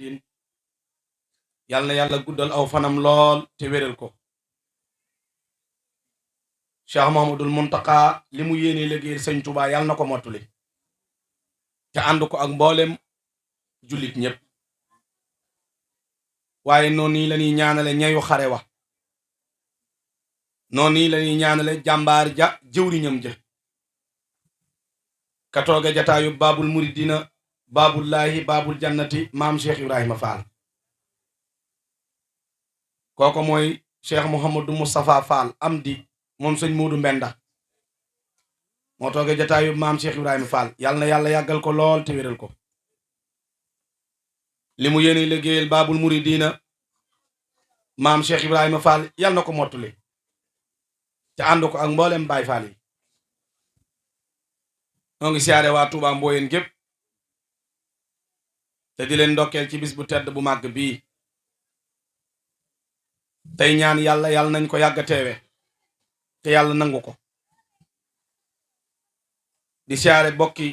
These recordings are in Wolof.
muridin yal na yàlla guddal aw fanam lool te wéral ko. Cheikh Mahamadul Muntaka li mu yéene liggéeyal sëñ Tuubaa yal na ko mottuli te ànd ko ak mboolem jullit ñépp. waaye noonu nii la ñuy ñaanale ñayu xare wa, noonu nii la ñuy ñaanale jàmbaar ja jëwriñam ja ka tooge jataayu baabul muridina baabullaahi baabul jannati maam Cheikh Ibrahima Fall. kooko mooy Cheikh Mouhamadou Moustapha Fall am di moom sëñ Moodu Mbenda moo tooge jataayu maam Cheikh Ibrahima Fall yàlla na yàlla yàggal ko lool te wéral ko. li mu yéene liggéeyal baabul muridina maam Cheikh Ibrahima Fall yàlla na ko mottuli te ànd ko ak mboolem Baay Fall yi. ñoo ngi siyaare waa Touba Mboyeen gépp te di leen ndokkeel ci bis bu tedd bu màgg bii tey ñaan yàlla nañ ko yàgg teewe te yàlla nangu ko. di siyaare bokki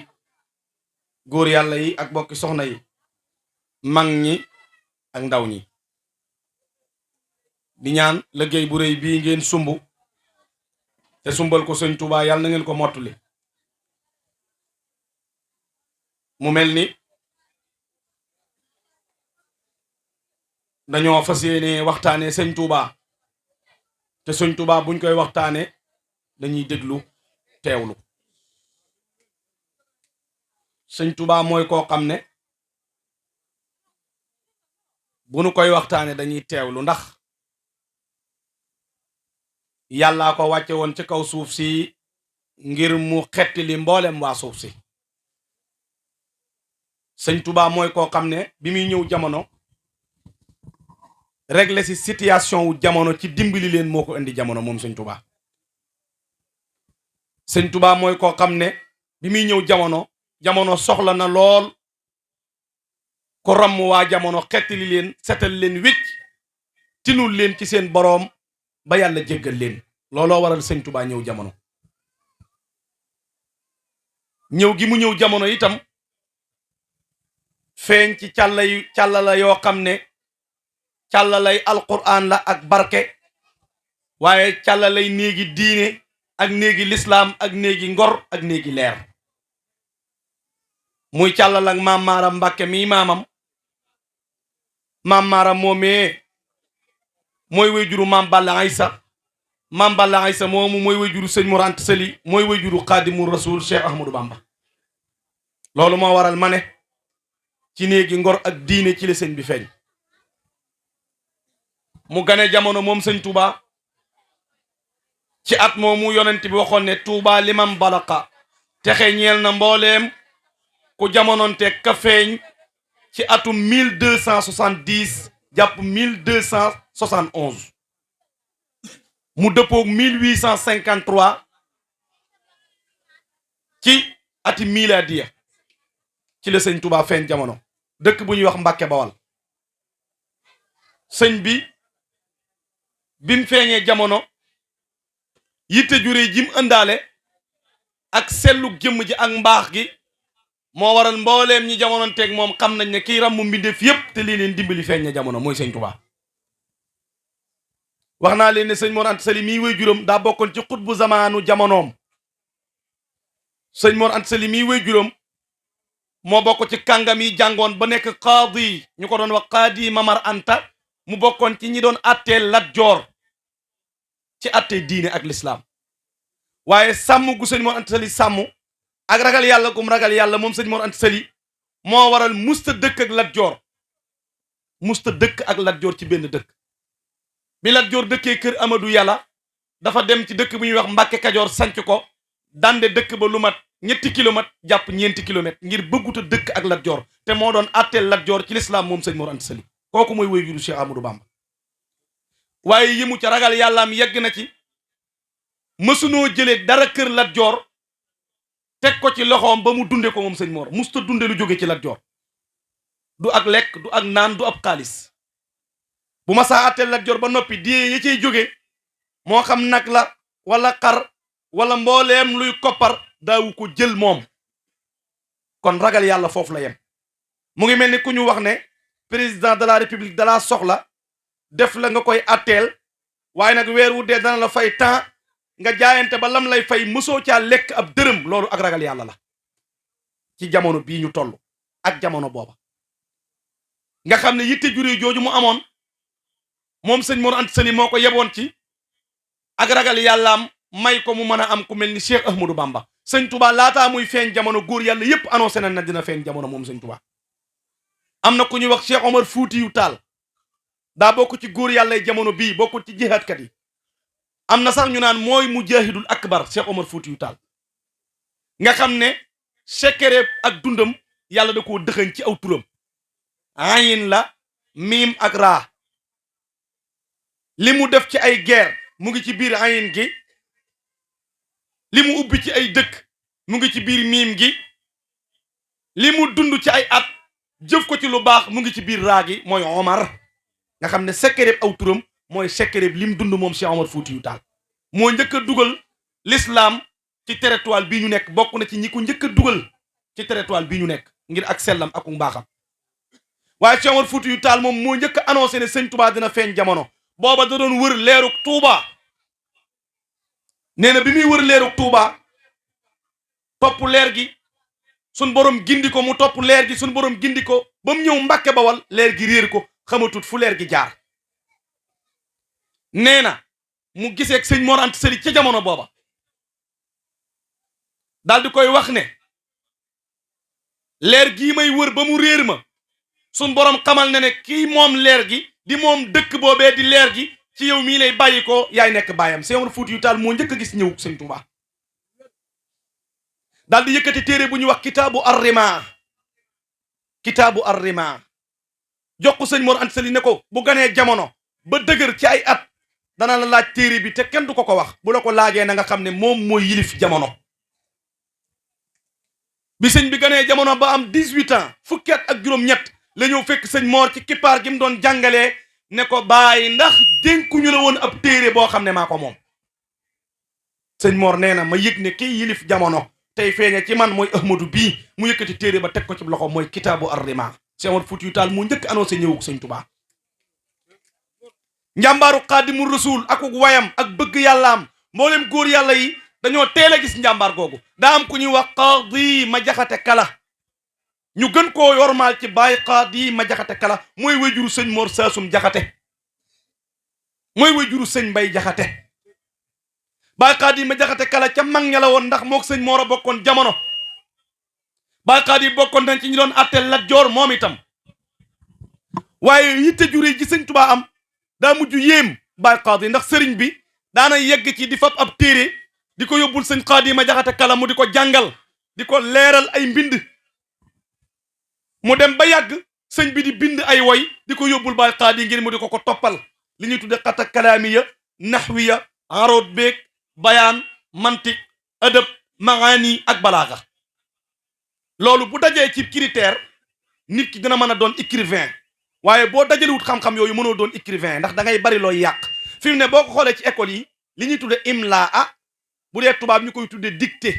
góor yàlla yi ak bokki soxna yi, mag ñi ak ndaw ñi. di ñaan liggéey bu rëy bii ngeen sumb te sumbal ko sëñ Touba yàlla na ngeen ko mottuli. mu mel ni dañoo fas yéene waxtaane sëñ Touba te sëñ Touba buñ koy waxtaane dañuy déglu teewlu. sëñ Touba mooy koo xam ne bu nu koy waxtaane dañuy teewlu, ndax yàllaa ko wàcce woon ci kaw suuf si ngir mu xetti li mboolem waa suuf si. sëñ Touba mooy koo xam ne bi muy ñëw jamono régler ci situation wu jamono ci dimbali leen moo ko indi jamono moom sëñ Touba. sëñ Touba mooy koo xam ne bi muy ñëw jamono soxla na lool ko ramm waa jamono xettali leen setal leen wécc tinul leen ci seen boroom ba yàlla jéggal leen. looloo waral sëñ Touba ñëw jamono. ñëw gi mu ñëw jamono itam feeñ ci càlla yoo xam ne càllalay alquran la ak barke, waaye càllalay néegi diine ak néegi lislaam ak néegi ngor ak néegi leer. muy càllal ak maam Maaram Mbàkke mi maamam. maam Maaram moomee mooy wayjuru maam Balla Aysa. maam Balla Aysa moomu mooy wayjuru sëñ Mor Anta Sali, mooy wayjuru Xaadimu Rasuul Cheikh Ahmadou Bamba. loolu moo waral ma ne ci néegi ngor ak diine ci la sëñ bi feeñ. mu gane jamono moom sëñ Touba ci at moomu yonent bi waxoon ne Touba limam balaka texe ñeel na mbooleem ku jamononte ka feeñ ci atum 1270 jàpp 1271 mu dëppoog 1853 ci ati miladiya ci la sëñ Touba feeñ jamono dëkk bu ñuy wax Mbàkke Bawal. sëñ bim feeñee jamono yitte jure jim ëndaale ak sellu jëmm ji ak mbaax gi moo waral mbooleem ñi jamononteeg moom xam nañ ne kii ràmmu mbindeef yépp te lii leen dimbali feeñ na jamono mooy sëñ Touba. wax naa leen ne sëñ Mor Anta Sali mii way juróom daa bokkoon ci xutbu zamaanu jamonoom. sëñ Mor Anta Sali mii way juróom moo bokk ci kàngam yi jàngoon ba nekk qaadi ñu ko doon wax qaadi Mamar Anta, mu bokkoon ci ñi doon attee Lat Joor ci attee diine ak lislaam. waaye sàmm gu sëñ Mor Anta Sali sàmm ak ragal yàlla gum ragal yàlla moom sëñ Mor Anta Sali moo waral musta dëkk ak Lat Joor, musta dëkk ak Lat Joor ci benn dëkk. bi Lat Joor dëkkee kër Amadou Yàlla dafa dem ci dëkk bu ñuy wax Mbàkke Kajoor sanc ko dande dëkk ba lu mat 3 kilomètres jàpp 4 kilomètres ngir bëgguta dëkk ak Lat Joor te moo doon atteel Lat Joor ci lislaam moom sëñ Mor Anta Sali. kooku mooy waajuru Cheikh Amadou Bamba. waaye yëmu ca ragal yàllaam yegg na ci mësunoo jëlee dara kër Lat Joor teg ko ci loxoom ba mu dunde ko moom sëñ Mor musta dunde lu jóge ci Lat Joor, du ak lekk du ak naan du ab xaalis. bu ma saa atteel Lat Joor ba noppi die ya cay jóge moo xam nag la wala xar wala mbooleem luy koppar daawu ko jël moom. kon ragal yàlla foofu la yem. mu ngi mel ni ku ñu wax ne président de la république da laa soxla def la nga koy atteel waaye nag weer wu dee dana la fay temps nga jaayante ba lam lay fay mosoo caa lekk ab dërëm loolu ak ragal yàlla la ci jamono bii ñu toll ak jamono booba nga xam ne yitte jure jooju mu amoon moom sëñ Mor Anta Sali moo ko yeboon ci ak ragal yàllaam may ko mu mën a am ku mel ni Cheikh Ahmadou Bamba sëñ Touba laataa muy feeñ jamono góor yàlla yépp annoncé na dina feeñ jamono moom sëñ Touba am na ku ñuy wax Cheikh Omar Foutiyou Tall daa bokk ci góor yàllay jamono bii bokkul ci jihaadkat yi am na sax ñu naan mooy mujahidul akbar Cheikh Omar Foutiyou Tall nga xam ne sekere ak dundam yàlla da koo dëxëñ ci aw turam ayin la miim ak raa li mu def ci ay guerre mu ngi ci biir ayin gi li mu ubbi ci ay dëkk mu ngi ci biir miim gi li mu dund ci ay at jëf ko ci lu baax mu ngi ci biir raa gi mooy Omar nga xam ne sekkereeb aw turam mooy sekkereeb li mu dund moom Cheikh Omar Foutiyou Tall moo njëkk a dugal l'islam ci territoire bii ñu nekk bokk na ci ñi ko njëkk a dugal ci territoire bii ñu nekk ngir ak sellam ak mbaaxam waaye Cheikh Omar Foutiyou Tall moom moo njëkk a annoncé ne sëñ Touba dina feeñ jamono booba da doon wër leeruk Touba nee na bi muy wër leeruk Touba topp leer gi sun borom gindi ko mu topp leer gi sun borom gindi ko ba mu ñëw Mbàkke Bawal leer gi réer ko xamatut fu leer gi jaar nee na mu gisee ak sëñ Mor Anta Sali ca jamono booba daal di koy wax ne leer gii may wër ba mu réer ma sun borom xamal ne ne kii moom leer gi di moom dëkk boobee di leer gi ci yow mii lay bàyyi ko yaay nekk bàyyam Cheikh Omar Foutiyou Tall moo njëkk a gis ñëw sëñ Touba daal di yëkkati téere bu ñuy wax kitaabu arrima jox ko sëñ Mor Anta Sali ne ko bu ganee jamono ba dëgër ci ay at dana la laaj téere bi te kenn du ko ko wax bu la ko laajee na nga xam ne moom mooy yilif jamono bi sëñ bi ganee jamono ba am 18 ans fukki at ak juróom-ñett la ñëw fekk sëñ Mor ci kippaar gi mu doon jàngalee ne ko bàyyi ndax dénkuñu la woon ab téere boo xam ne maa ko moom sëñ Mor nee na ma yëg ne kii yilif jamono tey feeñe ci man mooy Ahmadou bii mu yëkkati téere ba teg ko ci loxo mooy kitaabu arrima Cheikh Omar Foutiyou Tall mu njëkk annoncé ñëwug sëñ Touba njàmbaaru xaadimu rasul akuk wayam ak bëgg yàllaam mboolem góor yàlla yi dañoo teel a gis njàmbaar googu daa am ku ñuy wax qaadi ma jaxate kala ñu gën koo yormaal ci baay qaadi ma jaxate kala mooy wayjuru sëñ Mor Saasum jaxate mooy wayjuru sëñ Mbay jaxate baay qaadi ma jaxate kala ca mag ña la woon ndax mook sëñ Mor a bokkoon jamono baay qaadi bokkoon nañ ci ñi doon atteel Lat Joor moom itam waaye yitte jure ji sëñ Touba am daa mujj yéem baay qaadi ndax sëriñ bi daana yegg ci di fab ab téere di ko yóbbul sëñ qaadi ma jaxate kala mu di ko jàngal di ko leeral ay mbind mu dem ba yàgg sëñ bi di bind ay woy di ko yóbbul baay qaadi ngir mu di ko ko toppal li ñuy tudde xata kalaamiya naxwiya aroot beeg bayaan mantik adab maani ak balaaga loolu bu dajee ci critère nit ki dina mën a doon écrivain waaye boo dajalewut xam-xam yooyu mënoo doon écrivain ndax da ngay bari looy yàq fi mu ne boo ko xoolee ci école yi li ñuy tudde imlaa bu dee tubaab ñu koy tudde dictée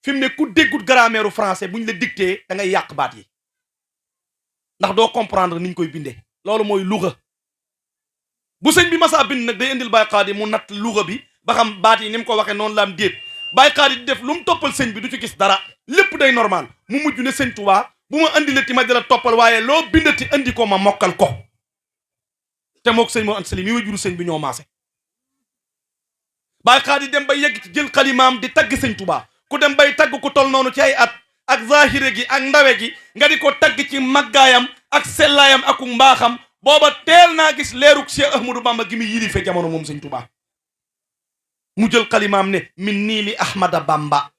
fi mu ne ku déggut grammaire français bu ñu la dictée da ngay yàq baat yi ndax doo comprendre ni ñu koy bindee loolu mooy luga bu sëñ bi masaa bind nag day indil Baay Qaadi mu natt luga bi ba xam baat yi ni mu ko waxee noonu la am déet Baay Qaadi di def lu mu toppal sëñ bi du ci gis dara lépp day normal mu mujj ne sëñ Tuubaa bu ma andilati ma dala toppal waaye loo bindati andi ko ma mokkal ko te mook sëñ Mor Anta Sali mi wajuru sëñ bi ñoo maase Baay Qaadi dem bay yegg ci jël xalimaam di tagg sëñ Tuubaa ku dem bay tagg ku tol noonu ci ay at ak zahire gi ak ndawe gi nga di ko tagg ci màggaayam ak sellaayam ak mbaaxam booba teel naa gis leeruk Cheikh Ahmadou Bamba gi muy yilife jamono moom sëñ Tuubaa mu jël xalimaam ne min nii li Ahmada Bamba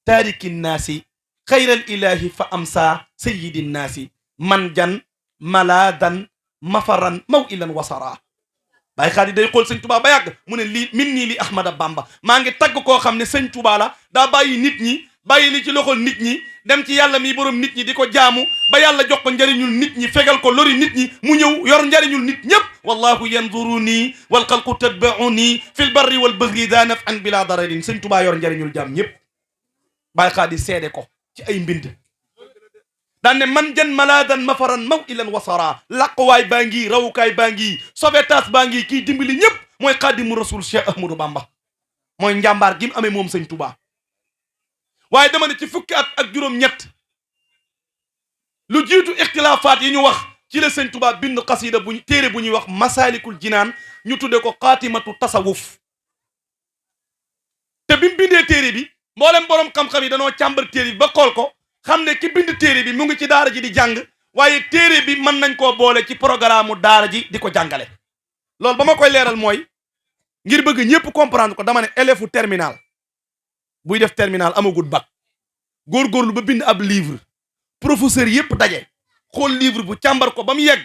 taariki naasi xayral ilahi fa amsa sayyidi naasi man jan malaadan mafaran maw ilan wasara Baay Qaadi day xool sëñ Touba ba yàgg mu ne lii min nii li Ahmada Bamba maa ngi tagg koo xam ne sëñ Touba la daa bàyyi nit ñi bàyyi li ci loxol nit ñi dem ci yàlla mi borom nit ñi di ko jaamu ba yàlla jox ko njariñul nit ñi fegal ko lori nit ñi mu ñëw yor njariñul nit ñëpp wallahu yanzuruni wal xalqu tatbauni fil barri wal bahri daa naf an bila dararin sëñ Touba yor njariñul jaam ñëpp Baay Qaadi seede ko ci ay mbind daan ne man jan malaadan mafaran maw ilan wasara laqwaay baa ngi rawukaay baa ngi sauvetage baa ngi kii dimbali ñëpp mooy xaadimu rasul Cheikh Ahmadou Bamba mooy njàmbaar gi mu amee moom sëñ Touba. waaye dama ne ci fukki at ak juróom-ñett lu jiitu ixtilaafaat yi ñu wax ci la sëñ Touba bind xasida bu téere bu ñuy wax masalikul jinaan ñu tudde ko xaatimatu tasawuf te bi mu bindee téere bi mboolem borom xam-xam yi danoo càmbar téere bi ba xool ko xam ne ki bind téere bi mu ngi ci daara ji di jàng waaye téere bi mën nañ koo boole ci programme daara ji di ko jàngale. loolu ba ma koy leeral mooy ngir bëgg ñëpp comprendre ko dama ne élève terminal buy def terminal amagut bac góorgóorlu ba bind ab livre professeur yëpp daje xool livre bu càmbar ko ba mu yegg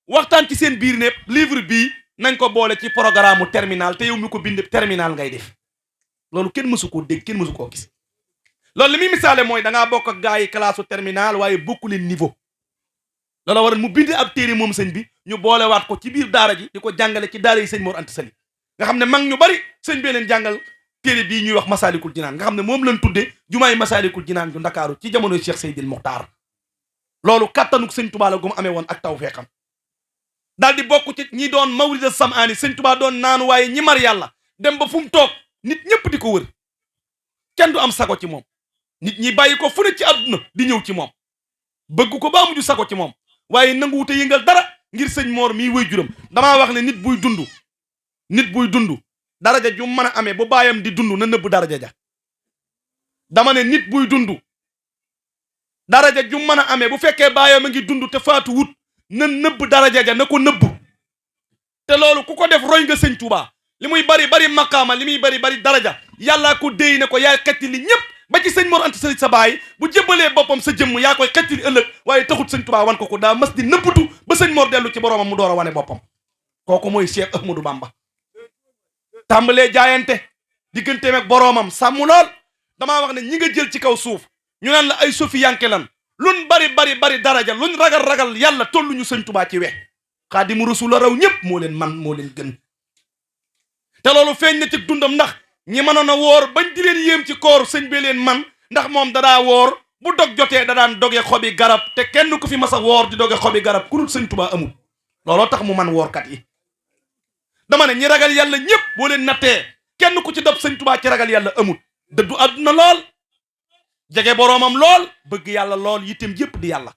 waxtaan ci seen biir ne livre bii nañ ko boole ci programme terminal te yow mi ko bind terminal ngay def loolu kenn mësu koo dégg kenn mësu koo gis. loolu li muy misaale mooy da ngaa bokk ak gars yi classe terminal waaye bokku leen niveau loola waral mu bind ab téere moom sëñ bi ñu boolewaat ko ci biir daara ji di ko jàngale ci daara yi sëñ Mor Anta Sali nga xam ne mag ñu bari sëñ bee leen jàngal téere bii ñuy wax Masalikul Jinaan nga xam ne moom lañ tudde jumaay Masalikul Jinaan ju Ndakaaru ci jamonoy Cheikh Seydil Mokhtar. loolu kattanuk sëñ Touba la gu mu amee woon ak tawfeexam daal di bokk ci ñi doon mawlida samaani sëñ Touba doon naanu waaye ñi mar yàlla dem ba fu mu toog nit ñëpp di ko wër kenn du am sago ci moom nit ñi bàyyi ko fu ne ci àdduna di ñëw ci moom bëgg ko ba mujj sago ci moom waaye nanguwute yëngal dara ngir sëñ Mor mii wëy juram damaa wax ne nit buy dund daraja ju mën a amee bu baayam di dund na nëbb daraja ja dama ne nit buy dund daraja ju mën a amee bu fekkee baayam a ngi dund te faatu wut na nëbb daraja ja na ko nëbb te loolu ku ko def roy nga sëñ Touba li muy bari bari maqaama li muy bari bari daraja yàllaa ko déy ne ko yaay xetti li ñëpp ba ci sëñ Mor Anta Sali sa baay bu jébbalee boppam sa jëmm yaa koy xetti li ëllëg waaye taxut sëñ Touba wan ko daa mas di nëbbatu ba sëñ Mor dellu ci boroomam mu door a wane boppam kooku mooy Cheikh Ahmadou Bamba tàmbalee jaayante digganteem ak boroomam sàmm lool damaa wax ne ñi nga jël ci kaw suuf ñu naan la ay sofiyanke lan luñ bari daraja luñ ragal yàlla tolluñu sëñ Touba ci we Xaadimu Rasuul la raw ñëpp moo leen man moo leen gën te loolu feeñ na ci dundam ndax ñi mënoon a woor bañ di leen yéem ci koor sëñ bi leen man ndax moom dadaa woor bu dog jotee da daan doge xobi garab te kenn ku fi mas a woor di doge xobi garab ku dul sëñ Touba amul looloo tax mu man woorkat yi dama ne ñi ragal yàlla ñëpp boo leen nattee kenn ku ci dab sëñ Touba ci ragal yàlla amul dëddu àdduna lool jege boroomam lool bëgg yàlla lool yittem yëpp di yàlla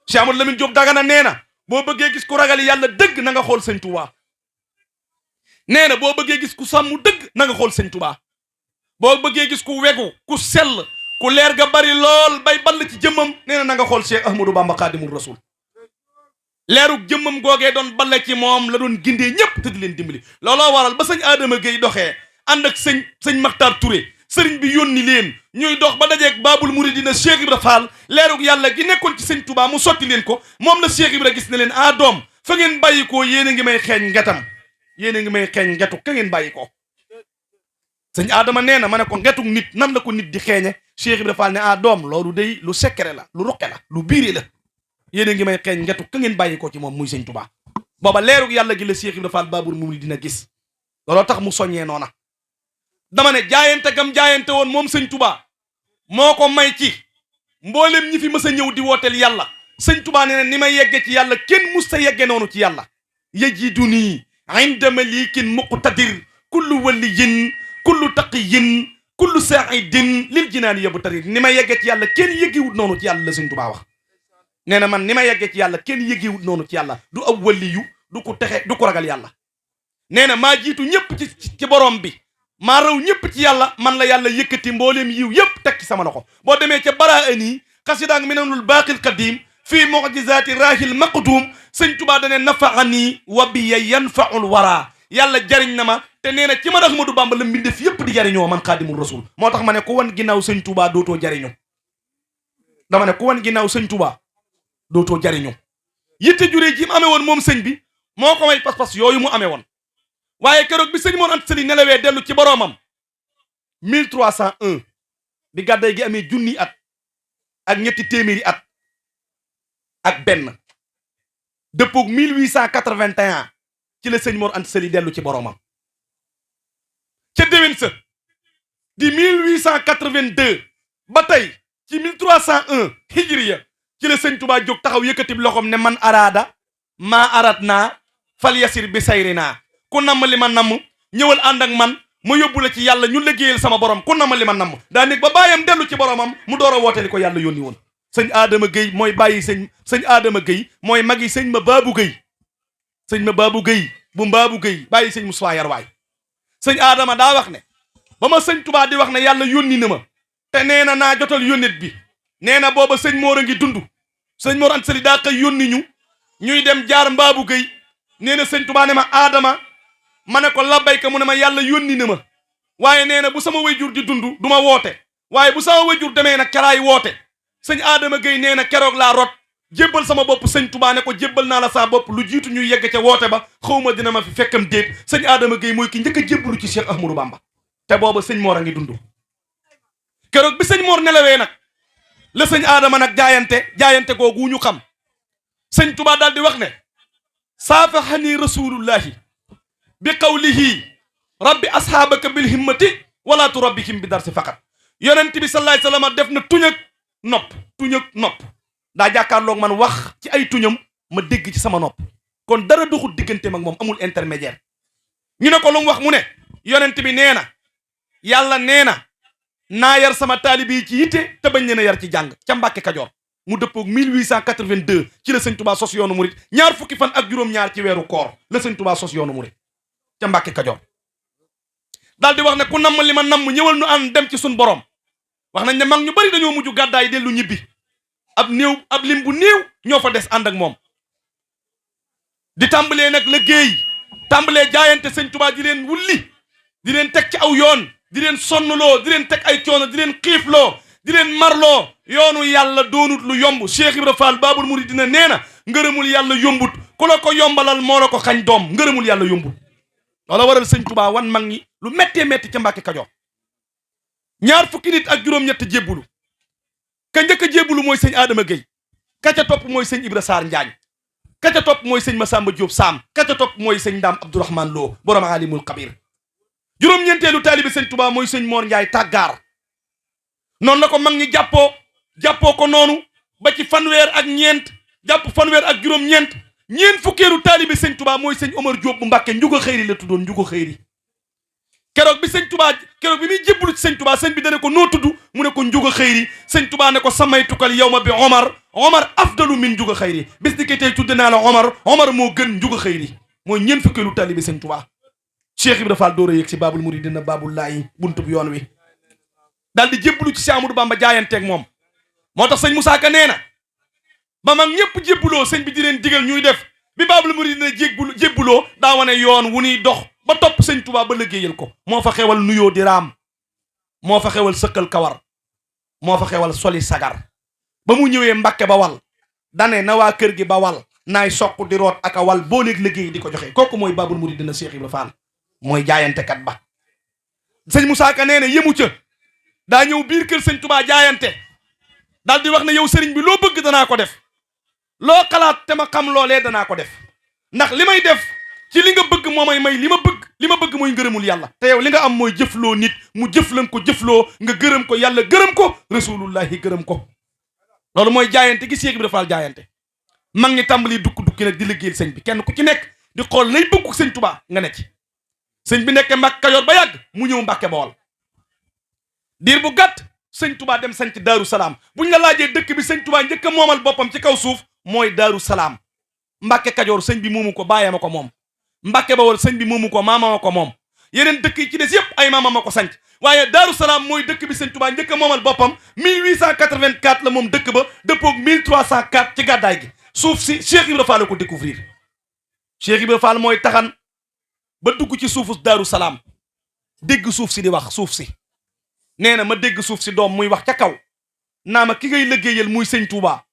Cheikh Amadou Lamine Diop Dagana nee na boo bëggee gis ku ragal yàlla dëgg na nga xool sëñ Touba nee na boo bëggee gis ku sàmm dëgg na nga xool sëñ Touba boo bëggee gis ku wegu ku sell ku leer ga bari lool bay ball ci jëmmam nee na nga xool Cheikh Ahmadou Bamba Xaadimul Rasul leerug jëmmam googee doon balle ci moom la doon gindee ñëpp te di leen dimbali looloo waral ba sëñ Adama Gueye doxee ànd ak sëñ Makhtar Touré sëriñ bi yónni leen ñuy dox ba dajeeg Baabul Muridina Cheikh Ibra Fall leerug yàlla gi nekkoon ci sëñ Touba mu sotti leen ko moom la Cheikh Ibra gis ne leen doom fa ngeen bàyyi ko yéen a ngi may xeeñ ngetam yéen a ngi may xeeñ ngetu ka ngeen bàyyi ko sëñ Adama nee na ma ne ko ngetuk nit nan la ko nit di xeeñe Cheikh Ibra Fall ne doom loolu day lu secret la lu ruqe la lu biire la yéen a ngi may xeeñ ngetu ka ngeen bàyyi ko ci moom muy sëñ Touba booba leerug yàlla gi la Cheikh Ibra Fall Baabul Muridina gis looloo tax mu soññee noona dama ne jaayante gam jaayante woon moom sëñ Touba moo ko may ci mboolem ñi fi mës a ñëw di wooteel yàlla sëñ Touba nee na ni may yegge ci yàlla kenn mus ta yegge noonu ci yàlla yajiduni inda malikin muqtadir kullu waliyin kullu taqiyin kullu saidin lil jinaani yabu tarir ni may yegge ci yàlla kenn yeggiwut noonu ci yàlla la sëñ Touba wax nee na man ni ma yeggee ci yàlla kenn yeggiwut noonu ci yàlla du ab waliyu du ko texe du ko ragal yàlla nee na maa jiitu ñëpp ci borom bi maa raw ñëpp ci yàlla man la yàlla yëkkati mbooleem yiw yëpp teg ci sama loxo boo demee ca baraani xasidaang minanul baaqil qadim fii mu'jizaati raahil maqdum sëñ Touba dane nafaani wa biya yanfaul wara yàlla jariñ na ma te nee na ci man Ahmadou Bamba la mbindeef yëpp di jariñoo man Xaadimul Rasul moo tax ma ne ku wan ginnaaw sëñ Touba dootoo jariñu dama ne ku wan ginnaaw sëñ Touba dootoo jariñu yitte juree ji mu amee woon moom sëñ bi moo ko may pas-pas yooyu mu amee woon waaye keroog bi sëñ Mor Anta Sali nelawee dellu ci boroomam 1301 bi gàdday gi amee junni at ak ñetti téeméeri at ak benn dëppoog 1881 ci la sëñ Mor Anta Sali dellu ci boroomam ca déwén sa di 1882 ba tey ci 1301 hijriya ci la sëñ Tuubaa jóg taxaw yëkkati loxoom ne man araada maa arat naa fal yasir bi sayri naa ku namm li ma namm ñëwal ànd ak man ma yóbbu la ci yàlla ñu liggéeyal sama borom ku namm li ma namm daa nekk ba bàyyam dellu ci boromam mu door a woote li ko yàlla yónni woon sëñ Adama Gueye mooy bàyyi sëñ Adama Gueye mooy magi sëñ ma baabu Gueye sëñ ma baabu Gueye bu mbaabu Gueye bàyyi sëñ Moussa Yarwaay sëñ Adama daa wax ne ba ma sëñ Tuubaa di wax ne yàlla yónni na ma te nee na naa jotal yónnit bi nee na booba sëñ Mor a ngi dund sëñ Mor Anta Sali daa koy yónni ñu ñuy dem jaar mbaabu Gueye nee na sëñ Tuubaa ne ma Adama ma ne ko labbayka mu ne ma yàlla yónni na ma waaye nee na bu sama wayjur di dund du ma woote waaye bu sama wayjur demee nag caraay woote sëñ Adama Gueye nee na keroog laa rot jébbal sama bopp sëñ Tuubaa ne ko jébbal naa la saa bopp lu jiitu ñuy yegg ca woote ba xawma dina ma fi fekkam déet sëñ Adama Gueye mooy ki njëkk a jébbalu ci Cheikh Ahmadou Bamba te booba sëñ Mor a ngi dund keroog bi sëñ Mor nelawee nag la sëñ Adama nag jaayante googu ñu xam sëñ Tuubaa daal di wax ne saafahani rasulullahi bi qawlihi rabbi ashaabaka bil himmati wala turabbihim bi darsi faqat yonent bi sallallahu alayhi wasallam def na tuñ ak nopp daa jàkkaarloog man wax ci ay tuñam ma dégg ci sama nopp kon dara doxul digganteem ak moom amul intermédiaire ñu ne ko lu mu wax mu ne yonent bi nee na yàlla nee na naa yar sama taalibi yi ci yitte te bañ leen a yar ci jàng ca Mbàkke Kajoor mu dëppoog 1882 ci la sëñ Tuubaa sos yoonu murit ñaar fukki fan ak juróom-ñaar ci weeru koor la sëñ Tuubaa sos yoonu murit ca Mbàkke Kajoor daal di wax ne ku namm li ma namm ñëwal nu ànd dem ci sun borom wax nañ ne mag ñu bari dañoo mujj gàddaay dellu ñibbi ab lim bu néew ñoo fa des ànd ak moom di tàmbalee nag liggéey tàmbalee jaayante sëñ Tuubaa di leen wulli di leen teg ci aw yoon di leen sonnloo di leen teg ay coono di leen xiifloo di leen marloo yoonu yàlla doonut lu yomb Cheikh Ibra Fall Baabul Muridiina nee na ngërëmul yàlla yombut ku la ko yombalal moo la ko xañ doom ngërëmul yàlla yombut loola waral sëñ Tuubaa wan mag ñi lu méttee métti ca Mbàkke Kajoor ñaar fukki nit ak juróom-ñett jébbulu ka njëkk a jébbulu mooy sëñ Adama Gueye ka ca topp mooy sëñ Ibra Sarr Njaañ ka ca topp mooy sëñ Masamba Diop Sam ka ca topp mooy sëñ Ndaam Abdourahmane Lo borom alimul kabir juróom-ñeenteelu taalibi sëñ Tuubaa mooy sëñ Mor Njaay Tàggaar noonu la ko mag ñi jàppoo ko noonu ba ci fanweer ak ñeent jàpp fanweer ak juróom-ñeent ñeent fukkeelu taalibi sëñ Tuubaa mooy sëñ Omar Diop bu Mbàkke njugo xëyri la tuddoon njugo xëyri keroog bi muy jébbalu ci sëñ Tuubaa sëñ bi dane ko noo tudd mu ne ko njugo xëyri sëñ Tuubaa ne ko samay tukal yow ma bi Omar afdalu min njugo xëyri bis ni ki tey tudde naa la Omar moo gën njugo xëyri mooy ñeent fukkeelu taalibi sëñ Tuubaa Cheikh Ibra Fall door a yëg si Baabul Muridiina Baabul Laahi buntub yoon wi daal di jébbalu ci Cheikh Amadou Bamba jaayanteeg moom moo tax sëñ Moussa Ka nee na ba mag ñëpp jébbuloo sëñ bi di leen digal ñuy def bi Baabul Muridiina jébbuloo daa wane yoon wu ñuy dox ba topp sëñ Tuubaa ba liggéeyal ko moo fa xewal nuyoo di raam moo fa xewal sëkkal kawar moo fa xewal soli sagar ba mu ñëwee Mbàkke ba wal dane na waa kër gi ba wal naay soq di root ak a wal boo léeg liggéey di ko joxe kooku mooy Baabul Muridiina Cheikh Ibra Fall mooy jaayantekat ba sëñ Moussa Ka nee na yemu ca daa ñëw biir kër sëñ Tuubaa jaayante daal di wax ne yow sëriñ bi loo bëgg danaa ko def loo xalaat te ma xam loolee danaa ko def ndax li may def ci li nga bëgg moo may li ma bëgg mooy ngërëmul yàlla te yow li nga am mooy jëfloo nit mu jëflan ko jëfloo nga gërëm ko yàlla gërëm ko rasulullahi gërëm ko loolu mooy jaayante gi Cheikh Ibra Fall jaayante mag ñi tàmbali dukki nag di liggéeyal sëñ bi kenn ku ci nekk di xool lay bëggu sëñ Tuubaa nga ne ci sëñ bi nekkee Mbàkke Kajoor ba yàgg mu ñëw Mbàkke Bawol diir bu gàtt sëñ Tuubaa dem sanc Daaru Salaam buñ la laajee dëkk bi sëñ Tuubaa njëkk a moomal boppam ci kaw suuf mooy Daaru Salaam Mbàkke Kajoor sëñ bi moomu ko bàyyee ma ko moom Mbàkke Bawol sëñ bi moomu ko maama ma ko moom yeneen dëkk yi ci des yëpp ay maama ma ko sanc waaye Daaru Salaam mooy dëkk bi sëñ Tuubaa njëkk a moomal boppam 1884 la moom dëkk ba dëppoog 1304 ci gàddaay gi suuf si Cheikh Ibra Fall ko découvrir Cheikh Ibra Fall mooy taxan ba dugg ci suufu Daaru Salaam dégg suuf si di wax suuf si nee na ma dégg suuf si doom muy wax ca kaw naa ma ki ngay liggéeyal muy sëñ Tuubaa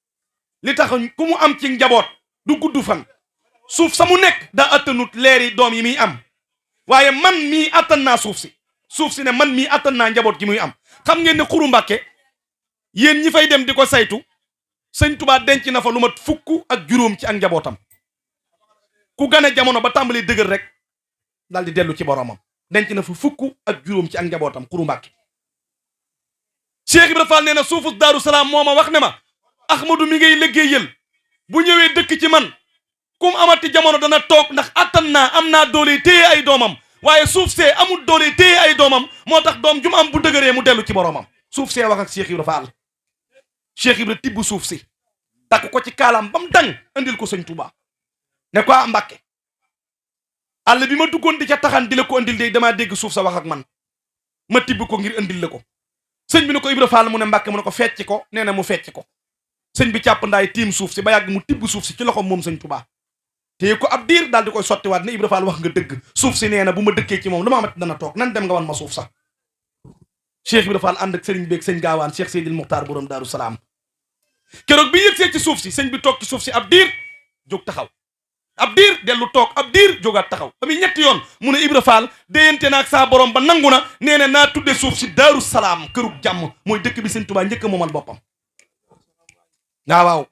li tax ku mu am ci njaboot du gudd fan suuf sa mu nekk daa attanut leeri doom yi muy am waaye man mii attan naa suuf si ne man mii attan naa njaboot gi muy am xam ngeen ne Xuru Mbàkke yéen ñi fay dem di ko saytu sëñ Tuubaa denc na fa lu mat fukk ak juróom ci ak njabootam ku gane jamono ba tàmbali dëgër rek daal di dellu ci boromam denc na fa fukk ak juróom ci ak njabootam Xuru Mbàkke Cheikh Ibra Fall nee na suufu Daaru Salaam moo ma wax ne ma Ahmadu mi ngay liggéeyal bu ñëwee dëkk ci man kum amati jamono dana toog ndax attan naa am naa doole téye ay doomam waaye suuf see amul doole téye ay doomam moo tax doom jum am bu dëgëree mu dellu ci boromam suuf see wax ak Cheikh Ibra Fall Cheikh Ibra tibb suuf si takk ko ci kaalaam ba mu dang andil ko sëñ Touba ne ko Mbàkke àll bi ma duggoon di ca taxan di la ko andil de damaa dégg suuf sa wax ak man ma tibb ko ngir andil la ko sëñ bi ne ko Ibra Fall mu ne Mbàkke mu ne ko fecc ko nee na mu fecc ko sëñ bi càpp ndaay tiim suuf si ba yàgg mu tibb suuf si ci loxoom moom sëñ Touba téye ko ab diir daal di koy sottiwaat ne Ibra Fall wax nga dëgg suuf si nee na bu ma dëkkee ci moom lu ma amati dana toog nan dem nga wan ma suuf sax Cheikh Ibra Fall ànd ak sëriñ beeg sëñ gaawaan Cheikh Seydil Muxtaar borom Daaru Salaam keroog bi yëgsee ci suuf si sëñ bi toog ci suuf si ab diir jóg taxaw ab diir dellu toog ab diir jógaat taxaw ba muy ñetti yoon mu ne Ibra Fall déyante naag saa borom ba nangu na nee na naa tudde suuf si Daaru Salaam kërug jàmm mooy dëkk bi sëñ Touba njëkk a moomal boppam waaw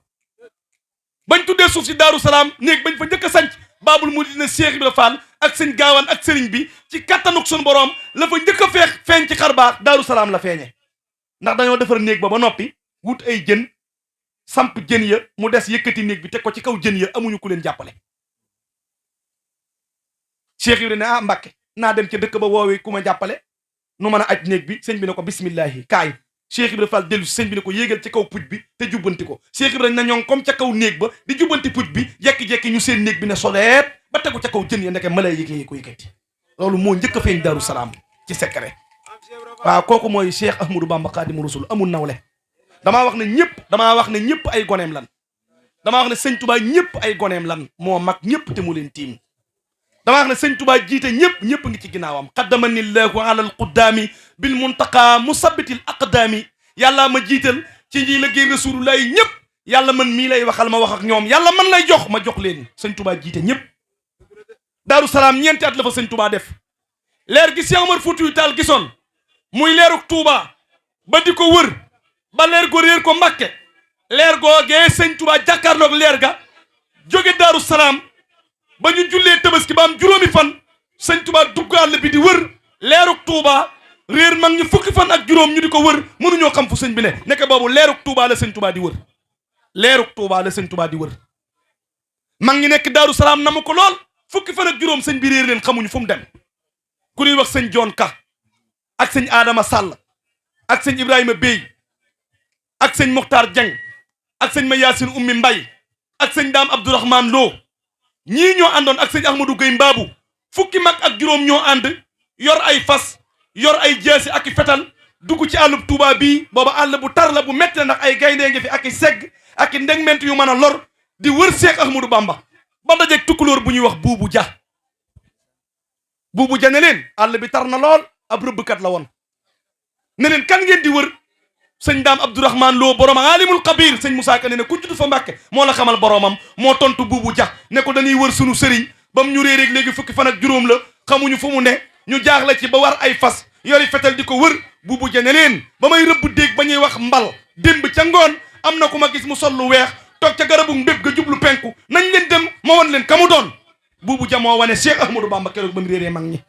bañ tuddee suuf si Daaru Salaam néeg bañ fa njëkk a sanc baabul mu dina Cheikh Ibra Fall ak sëñ gaawaan ak sëriñ bi ci kattanuk suñu borom la fa njëkk a feeñ ci xar baax Daaru Salaam la feeñe ndax dañoo defar néeg ba noppi wut ay jën samp jën ya mu des yëkkati néeg bi teg ko ci kaw jën ya amuñu ku leen jàppale Cheikh Ibra ne Mbàkke naa dem ca dëkk ba woowee ku ma jàppale nu mën a aj néeg bi sëñ bi ne ko bismillahi kaay Cheikh Ibra Fall dellu si sëñ bi ne ko yéegal ci kaw puj bi te jubbanti ko Cheikh Ibra na ñoŋ comme ca kaw néeg ba di jubbanti puj bi jekki-jekki ñu seen néeg bi ne soleet ba tegu ca kaw jën ya ndeke mala yëgee ko yëkkati loolu moo njëkk a feeñ Daaru Salaam ci secret waaw kooku mooy Cheikh Ahmadou Bamba Khadimu Rasul amul nawle damaa wax ne ñëpp ay goneem lan damaa wax ne sëñ Touba ñëpp ay goneem lan moo mag ñëpp te mu leen tiim damaa wax ne sëñ Touba jiite ñëpp ngi ci ginnaawam qaddamani llahu ala al quddaami bil muntaqa musabbitil aqdaami yàlla ma jiital ci ñi liggéey rasulullahi ñëpp yàlla man mii lay waxal ma wax ak ñoom yàlla man lay jox ma jox leen sëñ Touba jiite ñëpp Daaru Salaam ñeenti at la fa sëñ Touba def leer gi Cheikh Omar Foutiyou Tall gisoon muy leeruk Touba ba di ko wër ba leer go réer ko Mbàkke leer googee sëñ Touba jàkkaarloog leer ga jóge Daaru Salaam ba ñu jullee tabaski ba am juróomi fan sëñ Touba dugg àll bi di wër leeruk Touba réer mag ñu fukki fan ak juróom ñu di ko wër mënuñoo xam fu sëñ bi ne nekk boobu leeruk Touba la sëñ Touba di wër leeruk Touba la sëñ Touba di wër mag ñi nekk Daaru Salaam namu ko lool fukki fan ak juróom sëñ bi réer leen xamuñu fu mu dem ku ñuy wax sëñ Joon Ka ak sëñ Adama Sall ak sëñ Ibrahima Bey ak sëñ Mokhtar Dieng ak sëñ ma Yaasin Ummi Mbay ak sëñ Daam Abdourahman Lo ñii ñoo àndoon ak sëñ Ahmadou Gueye Mbaabu fukki mag ak juróom ñoo ànd yor ay fas yor ay jeesi ak i fetal dugg ci àllub Touba bii booba àll bu tar la bu metti la ndax ay gayndee ngi fi ak i segg ak i ndegment yu mën a lor di wër Seex Ahmadou Bamba ba dajeeg tukkulóor bu ñuy wax Buubu Ja ne leen àll bi tar na lool ab rëbbkat la woon ne leen kan ngeen di wër sëñ Daam Abdourahman Lo borom aalimul xabir sëñ Moussa Ka ne ku judd fa Mbàkke moo la xamal boromam moo tontu Buubu Ja ne ko dañuy wër sunu sëriñ ba mu ñu réeréeg léegi fukki fan ak juróom la xamuñu fu mu ne ñu jaaxle ci ba war ay fas yori fetal di ko wër Buubu Ja ne leen ba may rëbb déeg ba ñuy wax mbal démb ca ngoon am na ku ma gis mu sol lu weex toog ca garabu mbéb ga jublu penku nañ leen dem ma wan leen ka mu doon Buubu Ja moo wane Cheikh Ahmadou Bamba keroog ba mu réeree mag ñi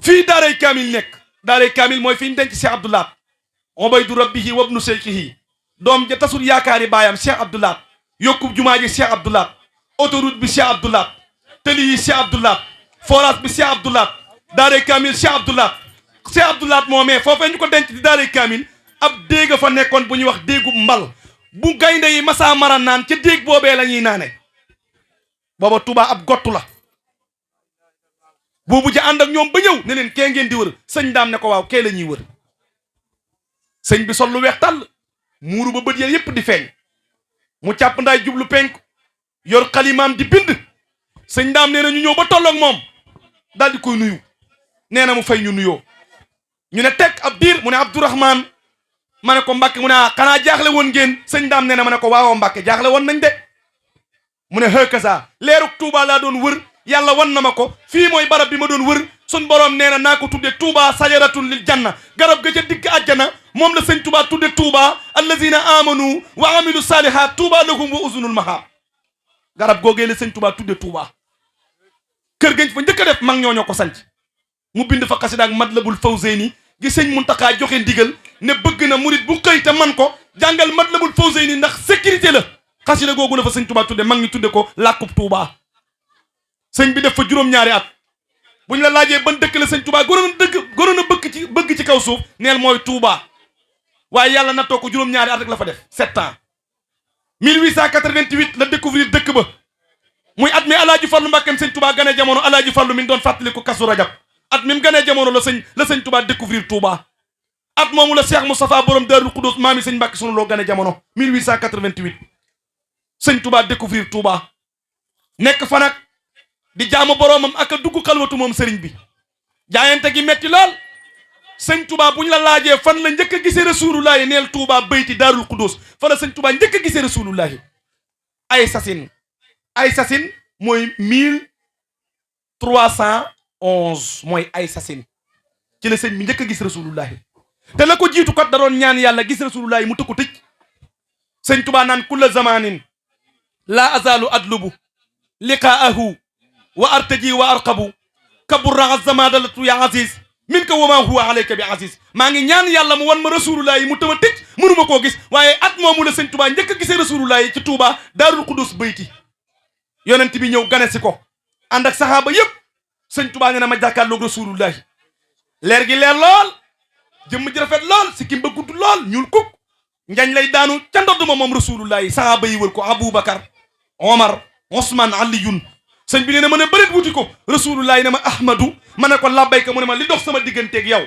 fii daaray kaamil nekk daaray kaamil mooy fi ñu denc Cheikh Abdoulaat obaydu rabbihi wabnu seykihi doom ja tasul yaakaari baayam Cheikh Abdoulaat yokku jumaa ji Cheikh Abdoulaat autoroute bi Cheikh Abdoulaat tëli yi Cheikh Abdoulaat forage bi Cheikh Abdoulaat daaray kaamil Cheikh Abdoulaat moomee foofee ñu ko denc di daaray kaamil ab déega fa nekkoon bu ñuy wax déegu mbal bu gaynde yi masaa mara naan ca déeg boobee la ñuy naane booba Touba ab gottu la Buubu Ja ànd ak ñoom ba ñëw ne leen kee ngeen di wër sëñ Daam ne ko waaw kee la ñuy wër sëñ bi sol lu weex tàll muuru ba bët ya yépp di feeñ mu càpp ndaay jublu penk yor xalimaam di bind sëñ Daam nee na ñu ñëw ba tolloog moom daal di koy nuyu nee na mu fay ñu nuyoo ñu ne teg ab diir mu ne Abdourahman ma ne ko Mbàkke mu ne xanaa jaaxle woon ngeen sëñ Daam nee na ma ne ko waawoo Mbàkke jaaxle woon nañ de mu ne hëkasa leeruk Touba laa doon wër yàlla wan na ma ko fii mooy barab bi ma doon wër sun borom nee na naa ko tudde Touba sajaratun lil janna garab ga ca digg àjjana moom la sëñ Touba tudde Touba allazina amanu wa amilu salihat Touba lahum wa uzunul mahab garab googee la sëñ Touba tudde Touba kër gañ fa njëkk a def mag ñoo ko sanc mu bind fa xasida ak Matlabul Fawzeyni gi sëñ Muntaxa joxe ndigal ne bëgg na murit bu xëy te man ko jàngal Matlabul Fawzayni ndax sécurité la xasida googu la fa sëñ Touba tudde mag ñi tudde ko làkkub Touba sëñ bi def fa juróom-ñaari at buñ la laajee ban dëkk la sëñ Touba gënoon a bëgg ci kaw suuf neel mooy Touba waaye yàlla nattoo ko juróom-ñaari at rek la fa def 7 ans 1888 la découvrir dëkk ba muy at mi Alaaji Fallu Mbàkkeem sëñ Touba ganee jamono Alaaji Fallu mi doon fàttali ko Kazu Rajab at mi mu ganee jamono la sëñ Touba découvrir Touba at moomu la Cheikh Moustapha borom Daarul Xudóos maami sëñ Mbàkke sunu loo ganee jamono 1888 sëñ Touba découvrir Touba nekk fa nag di jaamu boroomam ak a dugg xalwatu moom sëriñ bi jaayante gi metti lool sëñ Touba bu ñu la laajee fan la njëkk a gisee rasulullahi neel Touba bayti Daarul Xudóos fa la sëñ Touba njëkk a gisee rasulullahi ay sasin mooy 1311 mooy ay sasin ci la sëñ bi njëkk a gis rasulullahi te la ko jiitu kat da doon ñaan yàlla gis rasulullahi mu tëkku tëj sëñ Touba naan kulla zamanin la azalu adlubu liqaahu wa artaji wa arqabu kabura azamadalatu ya aziz min ka wama huwa alayka bi aziz maa ngi ñaan yàlla mu wan ma rasulullahi mu tëma tëj mënuma koo gis waaye at moomu la sëñ Touba njëkk a gisee rasulullahi ci Touba Daarul Xudus bayti yonent bi ñëw gane si ko ànd ak saxaaba yëpp sëñ Touba nee na ma jàkkaarloog rasulullahi leer gi leer lool jëmm ji rafet lool si kim ba gudd lool ñuul kuk njañ lay daanu ca ndodd ma moom rasulullahi saxaaba yi wër ko Aboubacar Omar Ousmane Aliyun sëñ bi nee na ma ne bërit wuti ko rasulullahi ne ma Ahmadu ma ne ko labbayka mu ne ma li dox sama digganteeg yow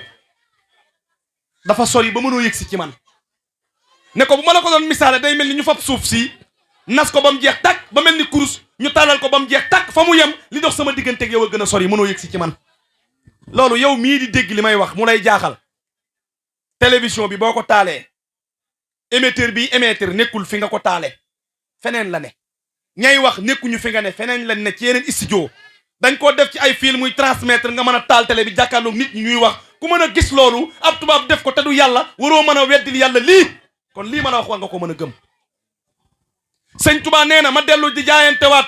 dafa sori ba mënoo yëgsi ci man ne ko bu ma la ko doon misaale day mel ni ñu fab suuf si nas ko ba mu jeex tàkk ba mel ni kurus ñu tàllal ko ba mu jeex tàkk fa mu yem li dox sama digganteeg yow a gën a sori mënoo yëgsi ci man loolu yow mii di dégg li may wax mu lay jaaxal télévision bi boo ko taalee émetteur bi émetteur nekkul fi nga ko taale feneen la ne ñay wax nekkuñu fi nga ne feneen la ne ci yeneen studio dañ koo def ci ay film muy transmettre nga mën a taal télé bi jàkkaarloog nit ñi ñuy wax ku mën a gis loolu ab tubaab def ko te du yàlla waroo mën a weddil yàlla lii kon lii mën a wax war nga ko mën a gëm sëñ Tuubaa nee na ma dellu di jaayantewaat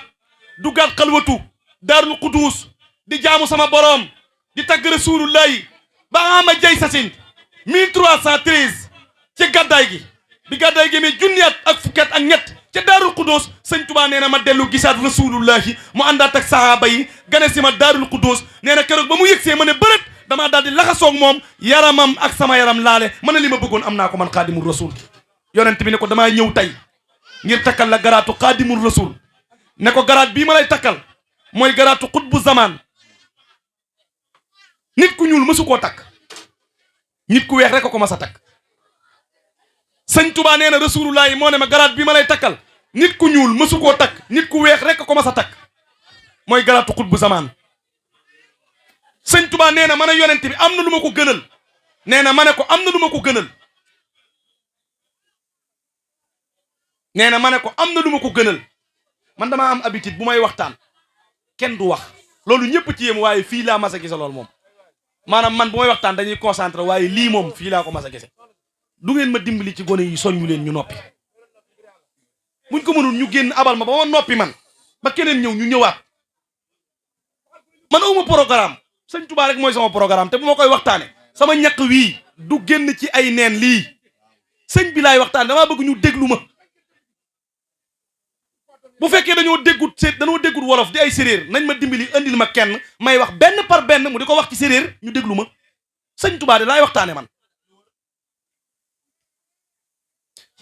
duggaat xalwatu Daarul Xuduus di jaamu sama boroom di tagg rasulullahi ba ama jay sasin 1313 ci gàddaay gi bi gàddaay gi mi junniyaat ak fukkat ak ñett ca Daarul Xudoos sëñ Touba nee na ma dellu gisaat rasulullahi mu àndaat ak sahaaba yi gane si ma Daarul Xudoos nee na keroog ba mu yëgsee ma ne bërët damaa daal di laxasoog moom yaramam ak sama yaram laale ma ne li ma bëggoon am naa ko man xaadimul rasul yonent bi ne ko damaa ñëw tey ngir takkal la garaatu xaadimul rasul ne ko garaat bii ma lay takkal mooy garaatu xutbu zaman nit ku ñuul mësu koo takk nit ku weex rek ko mas a takk sëñ Touba nee na rasulullahi moo ne ma garaat bi ma lay takkal nit ku ñuul mësu koo takk nit ku weex rek ko mas a takk mooy garaatu xutbu zaman sëñ Touba nee na ma ne yonent bi am na lu ma ko gënal nee na ma ne ko am na lu ma ko gënal nee na ma ne ko am na lu ma ko gënal man damaa am habitude bu may waxtaan kenn du wax loolu ñëpp ci yéem waaye fii laa mas a gise loolu moom maanaam man bu may waxtaan dañuy concentré waaye lii moom fii laa ko mas a gise du ngeen ma dimbali ci gone yi soññu leen ñu noppi buñ ko mënul ñu génn abal ma ba ma noppi man ba keneen ñëw ñu ñëwaat man awma programme sëñ Touba rek mooy sama programme te bu ma koy waxtaane sama ñaq wii du génn ci ay neen lii sëñ bi laay waxtaan damaa bëgg ñu déglu ma bu fekkee dañoo déggut wolof di ay séréer nañ ma dimbali andil ma kenn may wax benn par benn mu di ko wax ci séréer ñu déglu ma sëñ Touba de laay waxtaane man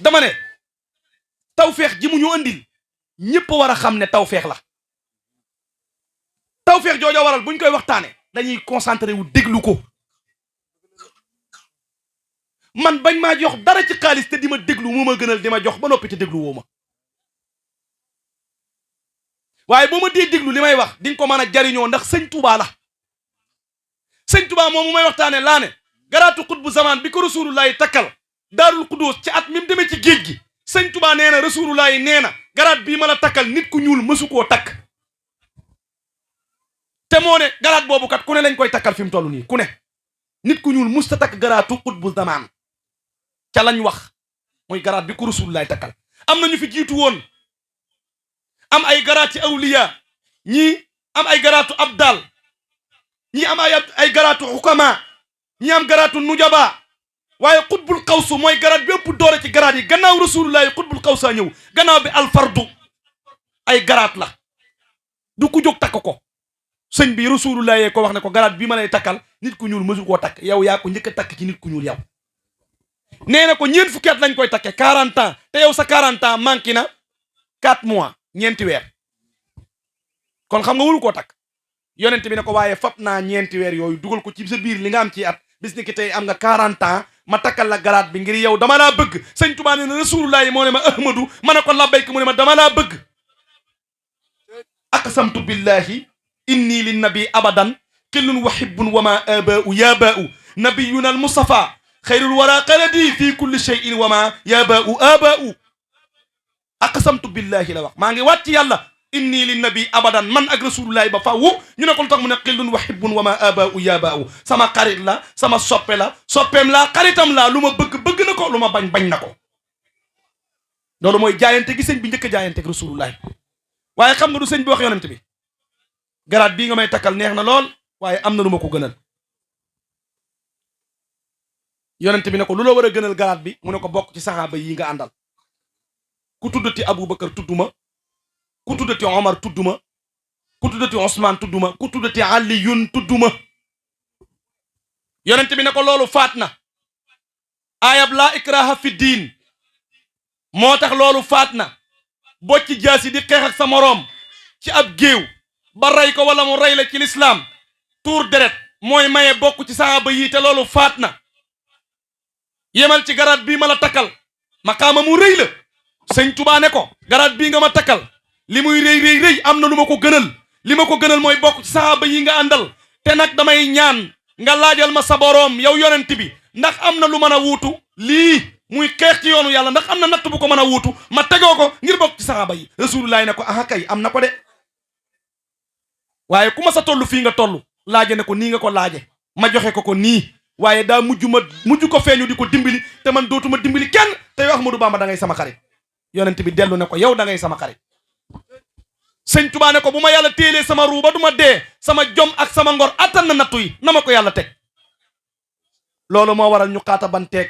dama ne tawfeex ji mu ñu andil ñëpp war a xam ne tawfeex la tawfeex joojo waral buñ koy waxtaane dañuy concentré wu déglu ko man bañ maa jox dara ci xaalis te di ma déglu moo ma gënal di ma jox ba noppi te déglu woo ma waaye boo ma dee déglu li may wax di nga ko mën a jariñoo ndax sëñ Touba la sëñ Touba moom mu may waxtaane laa ne garaatu xutbu zaman bi ko rasulullahi takkal Daarul Xudoos ci at mi mu demee ci géej gi sëñ Touba nee na rasulullahi nee na garaat bii ma la takkal nit ku ñuul mësu koo takk te moo ne garaat boobu kat ku ne lañ koy takkal fi mu toll nii ku ne nit ku ñuul musta takk garaatu xutbu zaman ca lañ wax mooy garaat bi ko rasulullahi takkal am na ñu fi jiitu woon am ay garaat ci awliya ñii am ay garaatu abdal ñii am ay garaatu xukama ñii am garaatu nujaba waaye xutbul xawsu mooy garaat bi ëpp doore ci garaat yi gannaaw rasulullahi xutbul xawsaa ñëw gannaaw bi alfardu ay garaat la du ku jóg takk ko sëñ bi rasulullahi ko wax ne ko garaat bi ma lay takkal nit ku ñuul mësu koo takk yow yaa ko njëkk a takk ci nit ku ñuul yow nee na ko ñeent fukki at lañ koy takke 40 ans te yow sa 40 ans manqué na 4 mois ñeenti weer kon xam nga wulu koo takk yonent bi ne ko waaye fab naa ñeenti weer yooyu dugal ko ci sa biir li nga am ci at bis ni ki tey am nga 40 ans ma takkal la garaat bi ngir yow dama laa bëgg sëñ Tuubaa ne na rasulullahi moo ne ma ahmadu ma ne ko labbayk mu ne ma dama laa bëgg aqsamtu billahi inni linnabi abadan qillun wa hibbun wa ma abaa'u ya baa'u nabiyuna al mustafa xayrul wara qaladi fi kulli shay'in wa ma ya baa'u abaa'u aqsamtu billahi la wax maa ngi wàcc yàlla inni linnabi abadan man ak rasulullahi ba fawwu ñu ne ko lu tax mu ne qillun wa hibbun wa ma abaa'u ya baa'u sama xarit la sama soppe la soppeem la xaritam la lu ma bëgg na ko lu ma bañ na ko loolu mooy jaayante gi sëñ bi njëkk a jaayante ak rasulullahi waaye xam nga du sëñ bi wax yonent bi garaat bii nga may takkal neex na lool waaye am na lu ma ko gënal yonent bi ne ko lu la war a gënal garaat bi mu ne ko bokk ci saxaaba yi nga àndal ku tuddati Aboubacar tudduma ku tuddati Omar tudduma ku tuddati Ousmane tudduma ku tuddati Aliyun tudduma yonent bi ne ko loolu faat na ayab laa ikraha fi diin moo tax loolu faat na bocci jaasi di xeex ak sa moroom ci ab géew ba rey ko wala mu rey la ci lislaam tuur deret mooy maye bokk ci saxaaba yi te loolu faat na yemal ci garaat bii ma la takkal maqaama mu rëy la sëñ Tuubaa ne ko garaat bii nga ma takkal li muy rëy am na lu ma ko gënal li ma ko gënal mooy bokk ci saxaaba yi nga àndal te nag damay ñaan nga laajal ma sa boroom yow yonent bi ndax am na lu mën a wuutu lii muy xeex ci yoonu yàlla ndax am na natt bu ko mën a wuutu ma tegoo ko ngir bokk ci saxaaba yi rasulullahi ne ko aha kay am na ko de waaye ku ma sa toll fii nga toll laaje ne ko nii nga ko laaje ma joxe ko nii waaye daa mujj ko feeñu di ko dimbali te man dootuma dimbali kenn te yow Ahmadou Bamba da ngay sama xarit yonent bi dellu ne ko yow da ngay sama xarit sëñ Tuubaa ne ko bu ma yàlla téelee sama ruu ba du ma dee sama jom ak sama ngor attan na nattu yi na ma ko yàlla teg loolu moo waral ñu xaata banteeg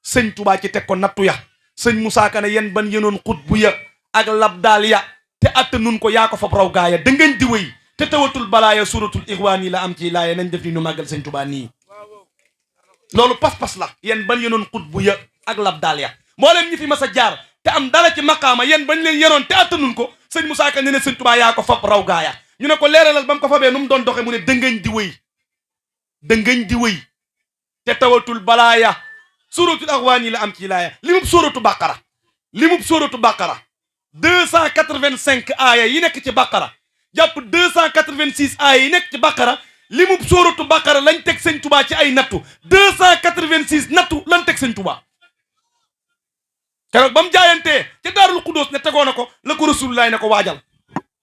sëñ Tuubaa ci teg ko nattu ya sëñ Musaa Ka ne yen ban yenoon xutbu ya ak labdaal ya te atta nun ko yaa ko fab raw gaaya da ngeen di wéy te tawatul balaaya suratul ixwaan yi la am ci laaya nañ def ni ñu màggal sëñ Tuubaa nii loolu pas-pas la yen ban yenoon xutbu ya ak labdaal ya mboolem ñi fi mas a jaar te am dara ci maqaama yen bañ leen yenoon te atta nun ko sëñ Musaa Ka ne ne sëñ Tuubaa yaa ko fab raw gaaya ñu ne ko leeralal ba mu ko fabee nu mu doon doxe mu ne dëngañ di wéy te tawatul balaaya suratul ixwaan yi la am ci laaya limub suratu baqara 285 aaya yi nekk ci baqara jàpp 286 aaya yi nekk ci baqara limub suratu baqara lañ teg sëñ Tuubaa ci ay nattu 286 nattu lañ teg sëñ Tuubaa keroog ba mu jaayantee ca daarul xudóos ne tegoo na ko la ko rasulullaay ne ko waajal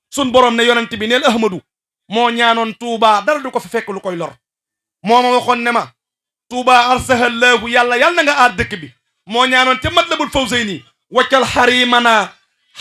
sun borom ne yonent bi neel ahmadu moo ñaanoon Tuubaa dara du ko fi fekk lu koy lor moo ma waxoon ne ma Tuubaa arsahallaahu yàlla na nga aar dëkk bi moo ñaanoon ca matlabul fawzayni waccal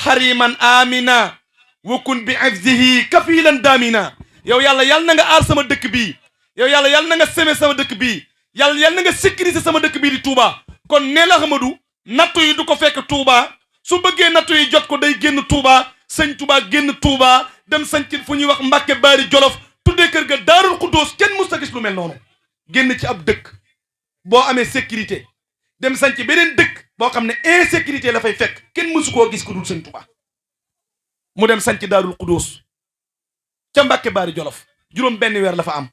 xariman amina wakun bi ifzihi kafilan damina yow yàlla na nga aar sama dëkk bii yow yàlla na nga seme sama dëkk bii yàlla na nga sécuriser sama dëkk bii di Tuubaa kon neel ahmadu nattu yi du ko fekk Tuubaa su bëggee nattu yi jot ko day génn Tuubaa sëñ Tuubaa génn Tuubaa dem sañc fu ñuy wax Mbàkke Baari Jolof tuddee kër ga Daarul Xuddoos kenn mus ta gis lu mel noonu génn ci ab dëkk boo amee sécurité dem sañc beneen dëkk boo xam ne insécurité la fay fekk kenn mësu koo gis ko dul sëñ Tuubaa mu dem sañc Daarul Xuddoos ca Mbàkke Baari Jolof juróom benn weer la fa am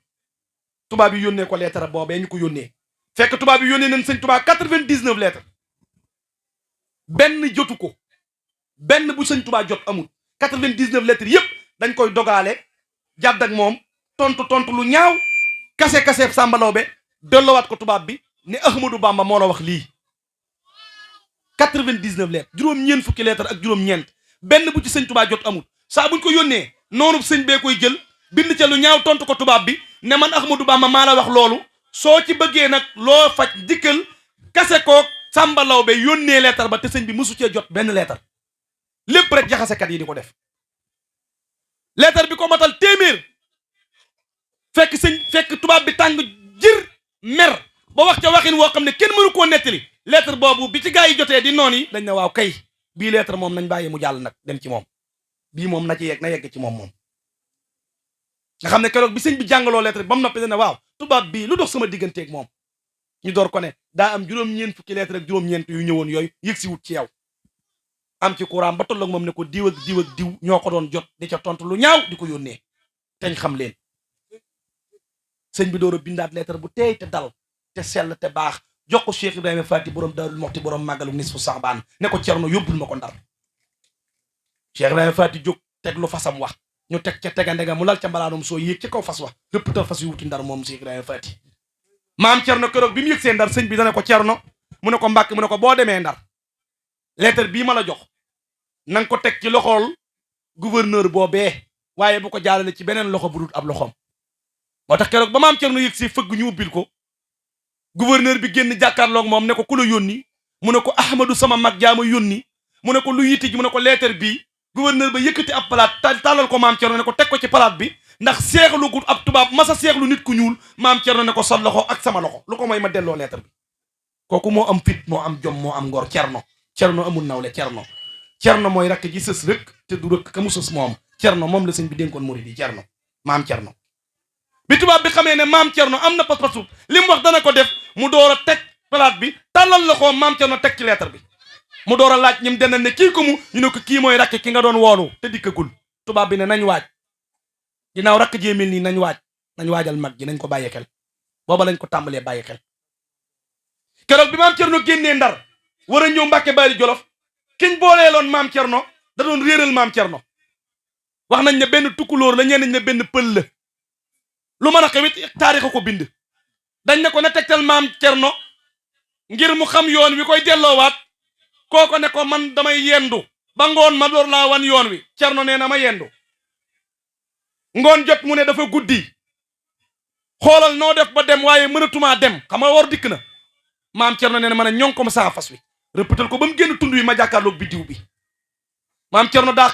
tubaab yi yónnee ko lettre boobee ñu ko yónnee fekk tubaab yi yónnee nañ sëñ Tuubaa 99 lettres benn jotu ko benn bu sëñ Tuubaa jot amul 99 lettres yëpp dañ koy dogaale jàdd ak moom tontu lu ñaaw kase sàmbalaw be delloowaat ko tubaab bi ne Ahmadou Bamba moo la wax lii 99 lettres juróom-ñeent fukki lettres ak juróom-ñeent benn bu ci sëñ Tuubaa jot amul saa buñ ko yónnee noonu sëñ bee koy jël bind ca lu ñaaw tontu ko tubaab bi ne man Ahmadou Bamba maa la wax loolu soo ci bëggee nag loo faj dikkal kase koog sàmbalaw be yónnee lettre ba te sëñ bi mësu cee jot benn lettre lépp rek jaxasekat yi di ko def lettre bi ko matal téeméer fekk tubaab bi tàng jër mer ba wax ca waxin woo xam ne kenn mënu koo nettali lettre boobu bi ci gaa yi jotee di noon yi dañ ne waaw kay bii lettre moom nañ bàyyi mu jàll nag dem ci moom bii moom na ci yegg na yegg ci moom nga xam ne keroog bi sëñ bi jàngaloo lettre bi ba mu noppi dana waaw tubaab bii lu dox sama digganteeg moom ñu door ko ne daa am juróom-ñeent fukki lettre ak juróom-ñeent yu ñëwoon yooyu yëg si wut ci yow am ci courant ba tolloog moom ne ko diw ak diw ak diw ñoo ko doon jot di ca tontu lu ñaaw di ko yónnee teñ xam leen sëñ bi door a bindaat lettre bu teey te dal te sell te baax jox ko Cheikh Ibrahima Fati borom Daarul Moxti borom màggalu nisfu Saxbaan ne ko Cerno yóbbul ma ko Ndar Cheikh Ibrahima Fati jóg teg lu fasam wax ñu teg ca tegande nga mu lal ca mbalaanum soo yéeg ci kaw fas wax rëpp tal fas yu wuti Ndar moom Cheikh Ibrahima Fati maam Cerno keroog bi mu yëg see Ndar sëñ bi dana ko Cerno mu ne ko Mbàkke mu ne ko boo demee Ndar lettre bii ma la jox na nga ko teg ci loxool gouverneur boobee waaye bu ko jaarale ci beneen loxo bu dul ab loxoom moo tax keroog ba maam Cerno yëg si fëgg ñu ubbil ko gouverneur bi génn jàkkaarloog moom ne ko ku la yónni mu ne ko Ahmadu sama mag jaama yónni mu ne ko lu yitti ji mu ne ko lettre bii gouverneur ba yëkkati ab palaat tàllal ko maam Cerno ne ko teg ko ci palaat bi ndax seexlu gu ab tubaab masa seexlu nit ku ñuul maam Cerno ne ko sa loxo ak sama loxo lu ko mooy ma delloo lettre bi kooku moo am fit moo am jom moo am ngor Cerno amul nawle Cerno mooy rakk ji sës rek te du rëkk ka mu sës moom Cerno moom la sëñ bi dénkoon murid yi Cerno maam Cerno bi tubaab bi xamee ne maam Cerno am na pas-pasu li mu wax dana ko def mu door a teg palaat bi tàllal loxo maam Cerno teg ci lettre bi mu door a laaj ñim dena ne kii ko mu ñu ne ko kii mooy rakk ki nga doon woolu te dikkagul tubaab bi ne nañ waaj ginnaaw rakk jee mel nii nañ waajal mag ji nañ ko bàyyi xel booba lañ ko tàmbalee bàyyi xel keroog bi maam Cerno génnee Ndar war a ñëw Mbàkke Bari Jolof kiñ booleeloon maam Cerno da doon réeral maam Cerno wax nañ ne benn tukkulóor la ñeen nañ ne benn pël la lu mën a xewit taarix ko bind dañ ne ko na tegtal maam Cerno ngir mu xam yoon wi koy delloowaat kooko ne ko man damay yendu ba ngoon ma door laa wan yoon wi Cerno nee na ma yendu ngoon jot mu ne dafa guddi xoolal noo def ba dem waaye mënatumaa dem xam nga war dikk na maam Cerno nee na ma ne ñon ko ma saa fas wi rëppatal ko ba mu génn tund wi ma jàkkaarloog biddiw bi maam Cerno daa